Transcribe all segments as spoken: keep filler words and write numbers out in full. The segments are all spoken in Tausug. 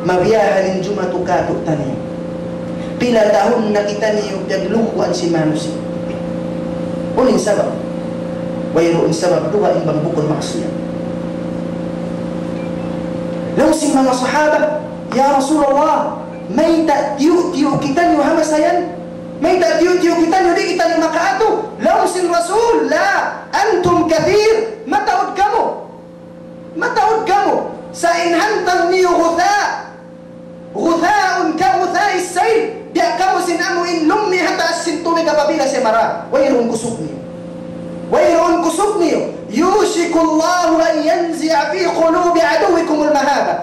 Mabiya' ha in jumatu kātu'niyu. Pila tahun na kitaniyu piyaglugguan sin manusiya'. Unu in sabab? Wayruun sabab dugaing bang bukun maksiyat. Laung sin manga sahaba, "Ya Rasulullah, mayta' tiyu'-tiyu' kitaniyu ha masa yan? Mayta' tiyu'-tiyu' kitaniyu di' kitaniyu makaatu?" Laung sin Rasul, "لا، أنتم كثير. Mataud kamu. Mataud kamu. Sa' in hantang niyu غثاء. غثاء كغثاء السيل. Biya' kamu sin amu in lummi' ha taas sin tubig apabila siya mara. Wayruun kusug niyu. Wayruun kusug niyu. يوشك الله أن ينزع في قلوب عدوكم المهابة."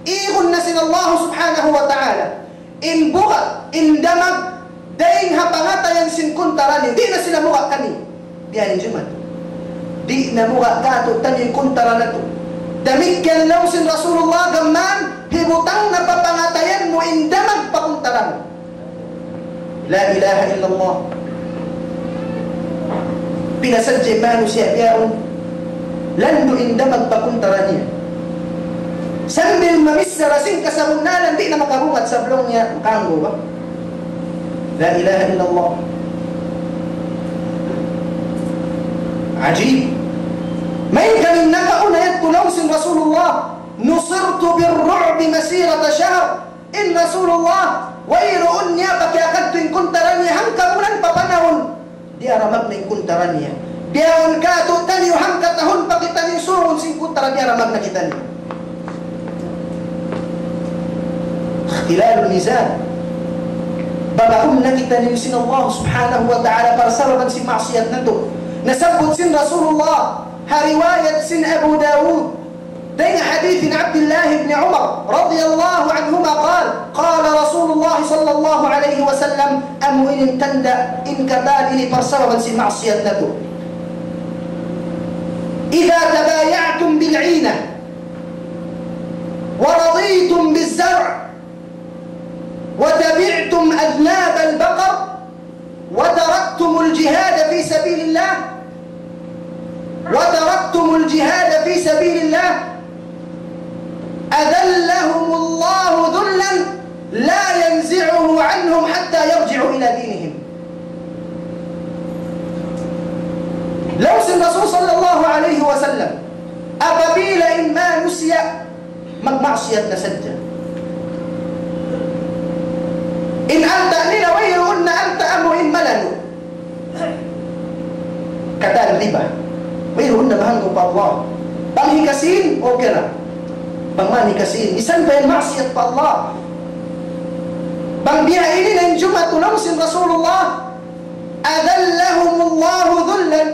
Igun na sin Allah subhanahu wa ta'ala in buga', in damag, dayn ha pangatayan sin kuntara niyu. Di' na sila muga' kaniyu. Biya' ini jumatu. Di' na muga' kātu'niyu in kuntara natu'. Damikkiyan laung sin Rasulullah, gām mayan, hibutang na pa pangatayan mu in damag pa kuntara mu. La ilaha illallah. Pila sadja in manusiya' bihaun, landu' in damag pa kuntara niya. Sambil mamichara sin kasabunnalan, di' na makabungat sabab laung niya, kanggu ba? La ilaha illallah. Ajib. Mayan kan in nakauna yadtu laung sin Rasulullah, نصرت بالرعب مسيرة شهر. In Rasulullah, wayruun niya pa kiyakadtu in kuntara niya hangka bulan pa panahun. Diyara magna in kuntara niya. Bihaun kātu'niyu hangka tahun pa kitaniyu surungun sin kuntara, diyara magna kitaniyu. اختلال النظام. Babaun na kitaniyu sin Allah subhanahu wa ta'ala parsababan sin maksiyat natu'. Nasabbut sin Rasulullah, ha riwayat sin Abu Dawud, dayn ha hadith Abdullah ibn Umar radiyallahu anhuma قال: قال رسول الله صلى الله عليه وسلم, amu ini in tanda' in katan ini parsababan sin maksiyat natu'. إذا تبايعتم بالعينة ورضيتم بالزرع وتبعتم أذناب البقر وتركتم الجهاد في سبيل الله، وتركتم الجهاد في سبيل الله، أذلهم الله ذلا لا ينزعه عنهم حتى يرجعوا إلى دينهم. Laung sin Rasul sallallahu alayhi wasallam, apabila in manusiya' magmaksiyat na sadja. In alta' nila wayruun na alta' amu in malanu'. Katan riba. Wayruun na bahanggaw pa Allah. Bang hikasin, okay na. Bang man hikasin, misan pa yan maksiyat pa Allah. Bang biya' ini na in jumatu laung sin Rasulullah, أذلهم الله ذلا.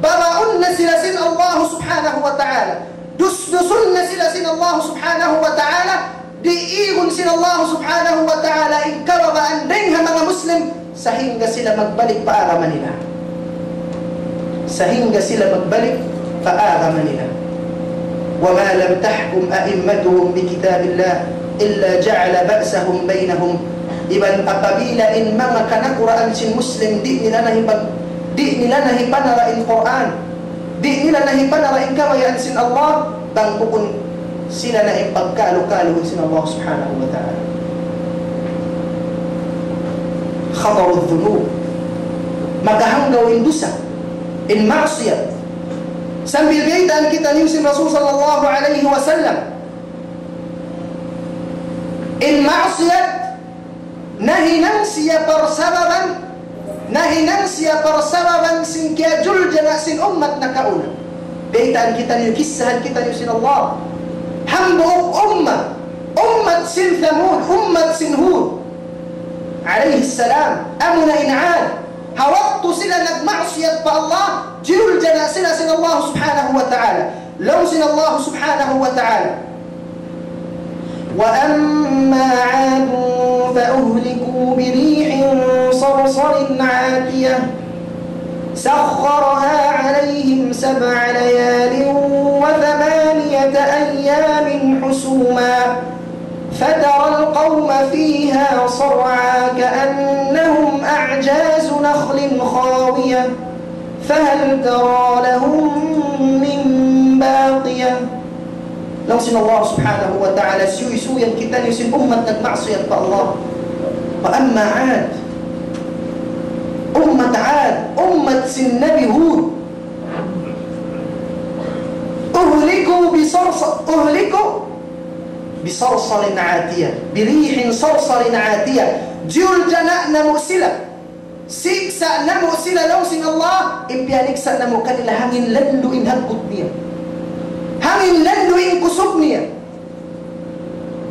Babaun na sila sin Allah subhanahu wa ta'ala. Dusdusun na sila sin Allah subhanahu wa ta'ala. Diigun sin Allah subhanahu wa ta'ala in kababaan dayn ha manga Muslim, sahingga sila magbalik pa agama nila. Sahingga sila magbalik pa agama nila. وما لم تحكم أئمتهم بكتاب الله إلا جعل بأسهم بينهم. Iban apabila in manga kanakuraan sin Muslim, di' nila na hipag-, di' nila na hipanara in Qur'an, di' nila na hipanara in kabayaan sin Allah, bang bukun sila na in pagkalu-kalu sin Allah subhanahu wa ta'ala. خطر الذنوب. Makahanggaw in dusa, in maksiyat. Sambil baytaan kitaniyu sin Rasul sallallahu alayhi wasallam, in maksiyat nahinang siya parsababan, nahinang siya parsababan sin kiyajuljana' sin ummat nakauna. Baytaan kitaniyu, kissahan kitaniyu sin Allah. Hambuuk ummat, ummat sin Thamud, ummat sin Hud alayhi salam, amuna in Ad. Ha waktu sila nagmaksiyat pa Allah, jinuljana' sila sin Allah subhanahu wa ta'ala. Laung sin Allah subhanahu wa ta'ala, وأما عاد فأهلكوا بريح صرصر عاتية سخرها عليهم سبع ليال وثمانية أيام حسوما فترى القوم فيها صرعى كأنهم أعجاز نخل خاوية فهل ترى لهم من باقية. Laung sin Allah subhanahu wa ta'ala, suysuyan kitaniyu sin ummat nagmaksiyat pa Allah. Fa amma Ad, ummat Ad, ummat sin Nabi Hud, أهلكوا بصرص-، أهلكوا بصرصر عاتية، بريح صرصر عاتية. Jiyulja' namu' sila, siksa' namu' sila laung sin Allah, in piyaniksa' namu' kanila hangin landu' in haggut niya, hangin landu' in kusug niya.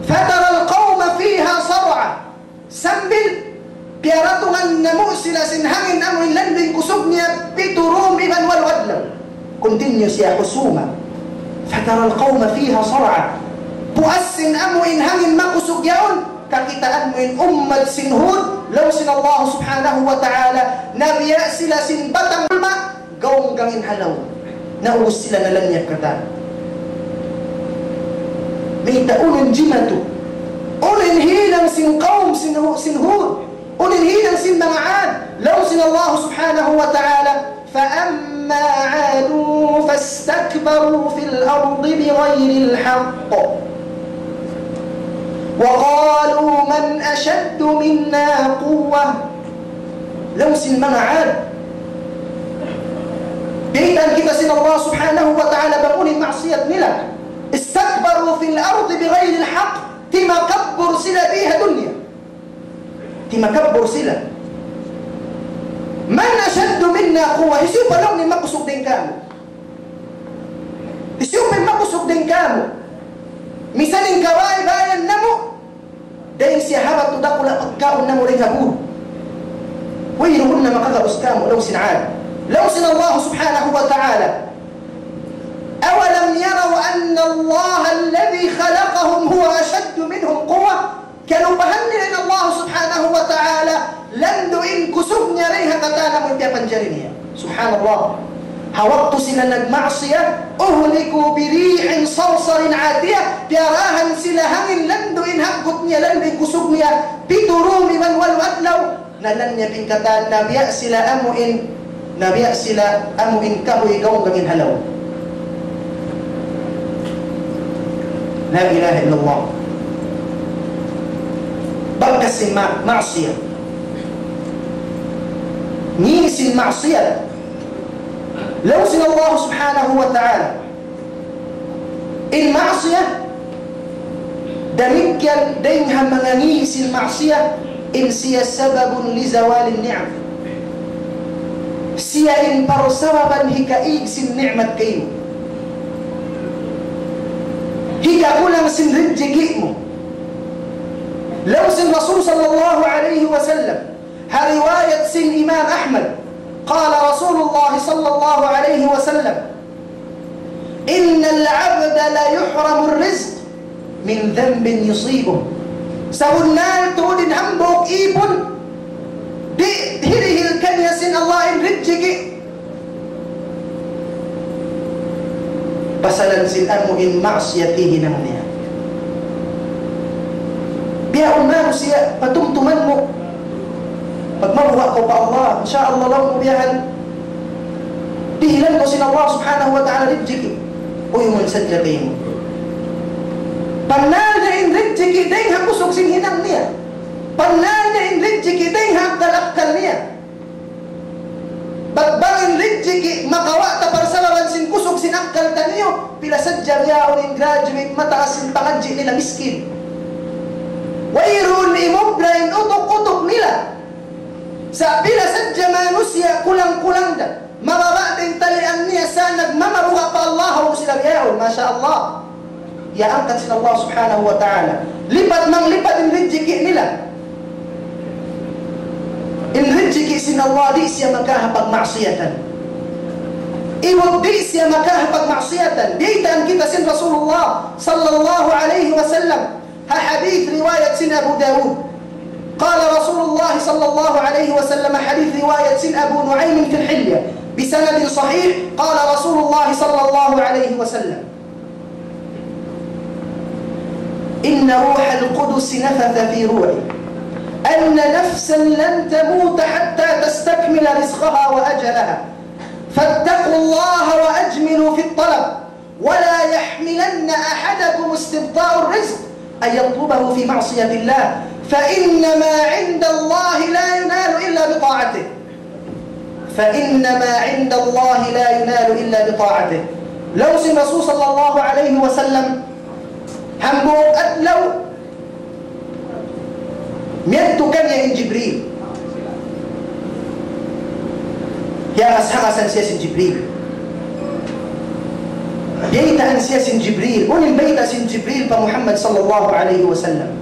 فترى القوم فيها صرعى. Sambil piyaratungan namu' sila sin hangin amu in landu' in kusug niya, pitu dum iban walu adlaw. Continuous ya husuma. فترى القوم فيها صرعى. Puas sin amu in hangin makusug yaun, kakitaan mu in ummat sin Hud, laung sin Allah subhanahu wa ta'ala, nabiya' sila sin batang ulma, gaung-gaung in halaw. Naubus sila, nalanyap katan. Mayta', unu in jimatu? Unu in hinang sin kawm sin Hu-, sin Hud? Unu in hinang sin manga Ad? Laung sin Allah subhanahu wa ta'ala, فأما عاد فاستكبروا في الأرض بغير الحق وقالوا من أشد منا قوة. Laung sin manga Ad, biyaytaan kita sin Allah subhanahu wa ta'ala bang unu in maksiyat nila. استكبروا في الأرض بغير الحق. Timakabbur sila dii ha dunya. Timakabbur sila. من أشد منا قوة. Hisiyu pa laung niya makusug dayn kāmu'? Hisiyu pa in makusug dayn kāmu'? Misan in kabaybayan namu', dayn siya ha batu dakula' pagkaun namu' dayn ha buru. Wayruun na makagaus kāmu', laung sin Ad. Laung sin Allah subhanahu wa ta'ala, أولم يروا أن الله الذي خلقهم هو أشد منهم قوة. Kiyalupahan nila in Allah subhanahu wa ta'ala, landu' in kusug niya dayn ha katan amu in piyapanjari niya. Subhanallah. Ha waktu sila nagmaksiyat, أهلكوا بريح صرصر عاتية, piyarahan sila hangin landu' in haggut niya, landu' in kusug niya, pitu dum iban walu adlaw. Nalanyap in katan, nabiya' sila amu in, nabiya' sila amu in kahuy gaung-gaung in halaw. La ilaha illallah. Bakas sin ma-, maksiyat. Ngī' sin maksiyat. Laung sin Allah subhanahu wa ta'ala, in maksiyat, damikkiyan dayn ha manga ngī' sin maksiyat, in siya سبب لزوال النعم. Siya in parsababan hikaīg sin ni'mat kaymu. Hikakulang sin rijiki' mu. Laung sin Rasul sallallahu alayhi wasallam, ha riwayat sin Imam Ahmad, قال رسول الله صلى الله عليه وسلم: إن العبد ليحرم الرزق من ذنب يصيبه. Sabunnal tuud in hambuuk īpun, di' hirihil kaniya sin Allah in rijiki'. Pasalan sin amu in maksiyat hinang niya. Bihaun manusiya', patumtuman mu. Pagmabuga' kaw pa Allah, insya Allah, laung mu biya' yan, dihilan kaw sin Allah subhanahu wa ta'ala rijiki'. Uyumun sadja kaymu. Pannal niya in rijiki' dayn ha kusug sin hinang niya. Pannal niya in rijiki' dayn ha akkal-akkal niya. Bat bang in rijiki' makawa' ta parsababan sin kusug sin akkal taniyu, pila sadja bihaun in graduate mataas sin pangadji' nila miskin. Wayruun imubra in utuk-utuk nila. Sa' pila sadja manusiya' kulang-kulang da, mababa' da in talian niya sa' nagmamabuga' pa Allah, awn sila bihaun, masha Allah. Iyaangkat sin Allah subhanahu wa ta'ala. Lipat manglipat in rijiki' nila. In rijiki' sin Allah di' siya makawa' ha pagmaksiyatan. Iwag di' siya makawa' ha pagmaksiyatan. Biyaytaan kita sin Rasulullah sallallahu alayhi wasallam. Ha hadith riwayat sin Abu Dawud. قال رسول الله صلى الله عليه وسلم, hadith riwayat sin Abu Nu'aym fil Hilya, بسند صحيح, قال رسول الله صلى الله عليه وسلم: إن روح القدس نفث في روعي أن نفسا لن تموت حتى تستكمل رزقها وأجلها، فاتقوا الله وأجملوا في الطلب، ولا يحملن أحدكم استبطاء الرزق أن يطلبه في معصية الله، فإن ما عند الله لا ينال إلا بطاعته. فإن ما عند الله لا ينال إلا بطاعته. Laung sin Rasul sallallahu alayhi wasallam, hambuuk adlaw, miyadtu kaniya in Jibril. Hiyangas-hangasan siya sin Jibril. Biyaytaan siya sin Jibril. Unu in bayta' sin Jibril pa Muhammad sallallahu alayhi wasallam?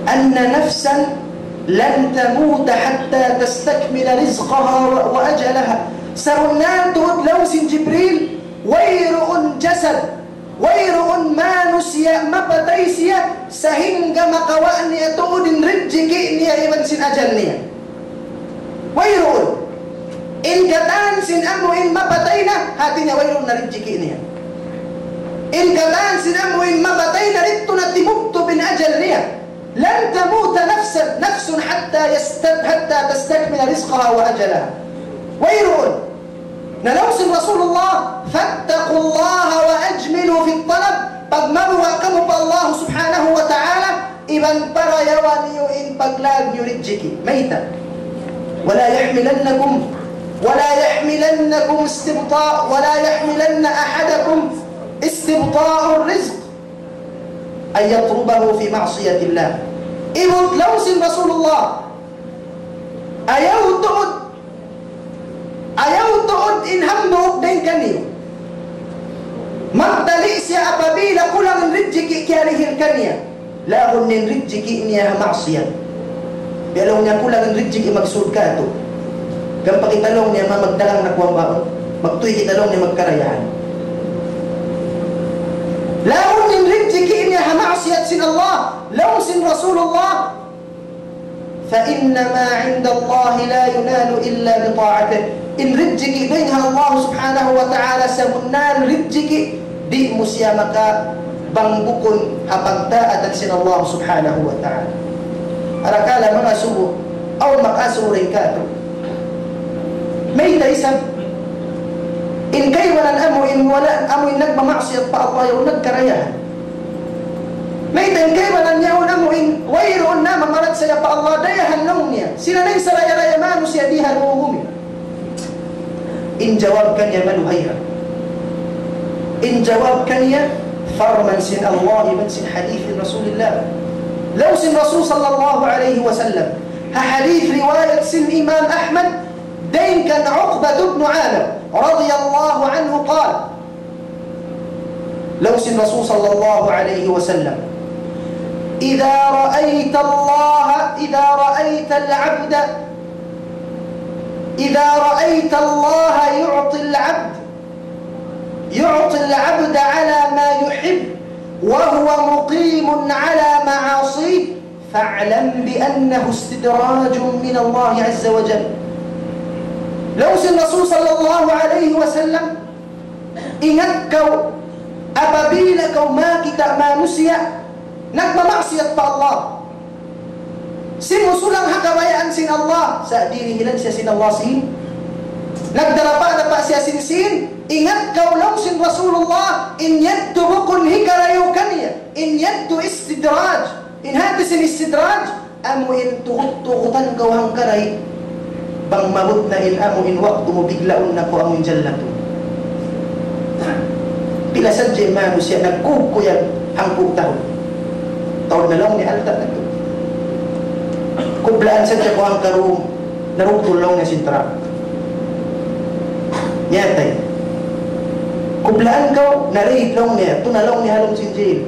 أن نفسا لن تموت حتى تستكمل رزقها و-، وأجلها. Sabunnal tuud laung sin Jibril, wayruun jasad, wayruun manusiya' mapatay siya sahingga makawa' niya tuud in rijiki' niya iban sin ajal niya. Wayruun. In katan sin amu in mapatay na, hati niya wayruun na rijiki' niya. In katan sin amu in mapatay na, didtu na timubtub in ajal niya. لن تموت نفس، نفس حتى يست-، حتى تستكمل رزقها وأجلها. Wayruun. Na laung sin Rasulullah, فاتقوا الله وأجملوا في الطلب. Pagmabuga' kamu pa Allah subhanahu wa ta'ala, iban parayawa niyu in paglag niyu rijiki'. Mayta'? ولا يحملنكم، ولا يحملنكم استبطاء، ولا يحملن أحدكم استبطاء الرزق أن يطلبه في معصية الله. Iban laung sin Rasulullah, ayaw tuud, ayaw tuud in hambuuk dayn kaniyu magdali siya apabila kulang in rijiki' kiyarihil kaniya. Laung niya in rijiki' niya ha maksiyat. Biya' laung niya kulang in rijiki' magsud katu'. Gam pa kita laung niya ma-, magdagang na kuwan ba? Magtuy kita laung niya magkarayahan. Laung niya in rijiki' niya ha maksiyat sin Allah. Laung sin Rasulullah, فإن ما عند الله لا ينال إلا بطاعته. In rijiki' dayn ha Allah subhanahu wa ta'ala, sabunnal rijiki' di' mu siya maka bang bukun ha pagtaatan sin Allah subhanahu wa ta'ala. Arakala' manga subu, awn makasuring katu'. Mayta' isab, in kaibanan amu in wala', amu in nagmamaksiyat pa Allah, yaun nagkarayahan. Mayta' in kaibanan yaun amu in wayruun na mamarachaya pa Allah, dayahan laung niya. Sila na in saraya-raya manusiya' di' ha dunya ini. In jawab kaniya maluhay ra. In jawab kaniya parman sin Allah iban sin hadith Rasulillah. Laung sin Rasul sallallahu alayhi wasallam, ha hadith riwayat sin Imam Ahmad, dayn kan Uqbah ibn Amir radiyallahu anhu qala, laung sin Rasul sallallahu alayhi wasallam, إذا رأيت الله، إذا رأيت العبد، إذا رأيت الله يعطي العبد، يعطي العبد على ما يحب وهو مقيم على معاصيه، فاعلم بأنه استدراج من الله عز وجل. Laung sin Rasul sallallahu alayhi wasallam, ingat kaw, apabila kaw makakita' manusiya' nagmamaksiyat pa Allah, simusulang ha kabayaan sin Allah, sa' dirihilan siya sin Allah sin, nagdarapa-dapa siya sin sin, ingat kaw laung sin Rasulullah, in yadtu bukun hikarayaw kaniya, in yadtu istidraj. In hati sin istidraj, amu in tugut-tugutan kaw hangkaray. Bang maabut na in amu in waktu mu biglaun na kaw amu in jallatun. Pila sadja in manusiya' nagkukuyag hangpu' tahun. Taud na laung niya alta' na tu. Kublaan sadja kaw hangkarum, narugtul laung niya sin truck. Miyatay. Kublaan kaw, narihit laung niya, tu na laung niya ha lawm sin jail.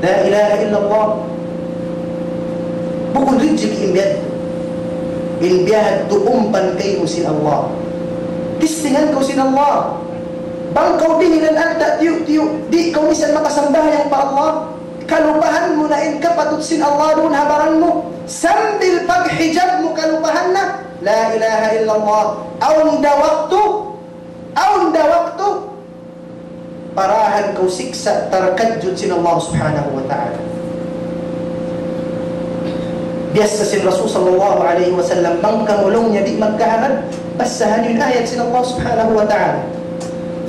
La ilaha illallah. Bukun rijiki' in biya' yadtu. In biya' yadtu umpan kaymu sin Allah. Tistingan kaw sin Allah. Bang kaw dihilan alta' tiyu'-tiyu', di' kaw misan makasambahayang pa Allah. Kalupahan mu na in kapatut sin Allah duun ha baran mu. Sambil paghijab mu kalupahan na. La ilaha illallah. Awn da waktu, awn da waktu, parahan kaw siksa' tarkadjut sin Allah subhanahu wa ta'ala. Biyasa sin Rasul sallallahu alayhi wasallam, bang kamu laung niya di' magkahamad, basahan niyu in ayat sin Allah subhanahu wa ta'ala.